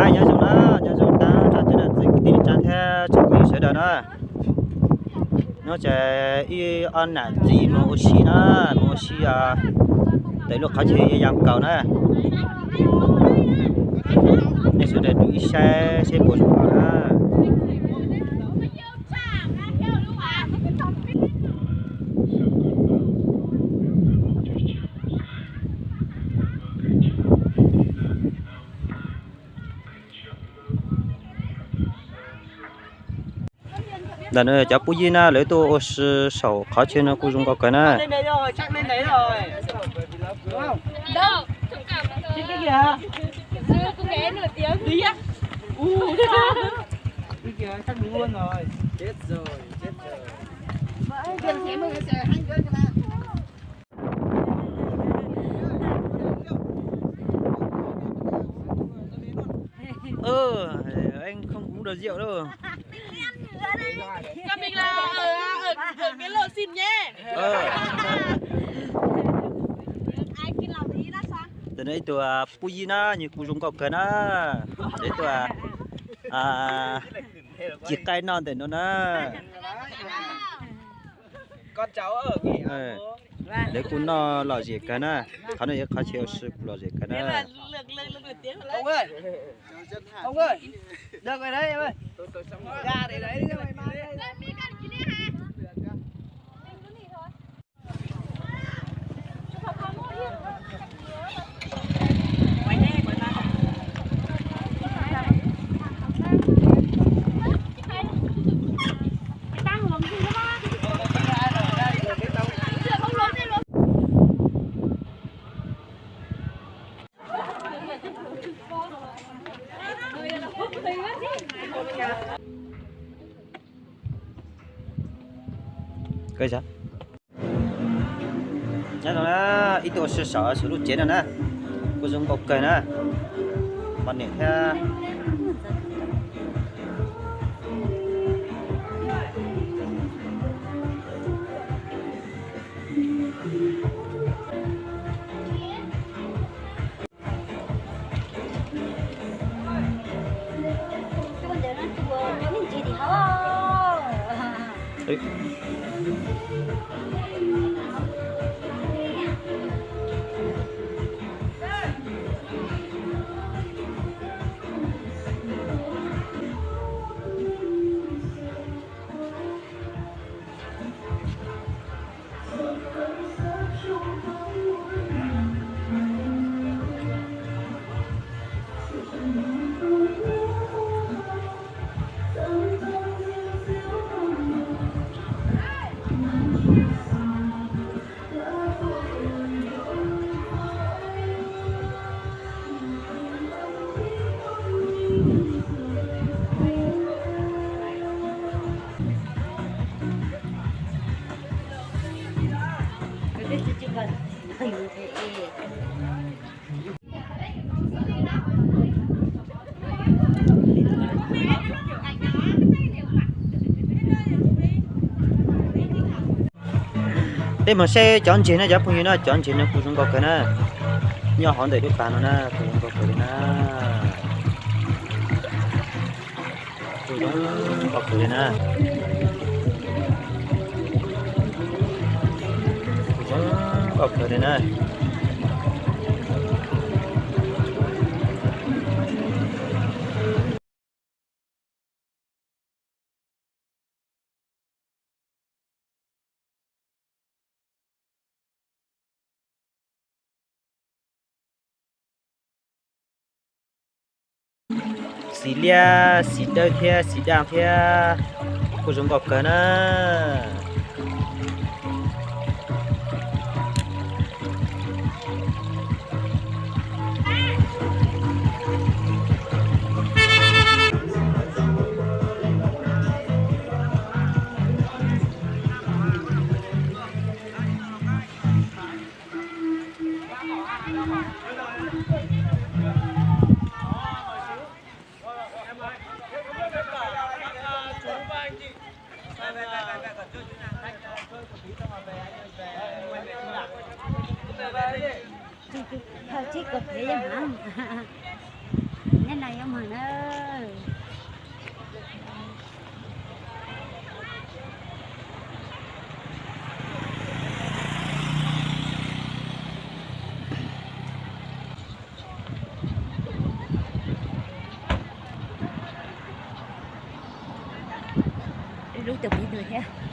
Nyob zoo na, nyob zoo tag nrho cov niam txiv kwv tij neej tsa thiab tsoom phooj ywg sawv daws na. Nyob ze ib ob nam txiv mus ua si na, mus ua si ntawm lub qhov chaw yog Yas Kaus na. Nej sawv daws ib saib seb puas zoo na. Ntawm no cov phooj ywg na, lawv tuaj ua si saum qhov chaw no kuj zoo nkauj kawg na. Ơ, anh không uống được rượu đâu. Cho mình là ở, ở, ở cái lò xìn nhé. Ntawm no ib tug phooj ywg na, nws kuj zoo nkauj kawg na. Ib tug ci qaib noj ntawm no na. Lawv kuj noj lom zem kawg na. Qhov no yog qhov chaw ua si kuj lom zem kawg na. Nyob zoo na, ib tug ua si saum lub tsev no na, kuj zoo nkauj kawg na, poj niam thiab. Peb mus saib cov ntses no cov phooj ywg na, cov ntses no kuj zoo nkauj kawg na. Nyob hauv ntawm lub pas no na, kuj zoo nkauj kawg li na. Kuj zoo nkauj kawg li na. Kuj zoo nkauj kawg li na. Xim liab, xim dawb thiab xim daj thiab, kuj zoo nkauj kawg na. Cov peb tus thiab.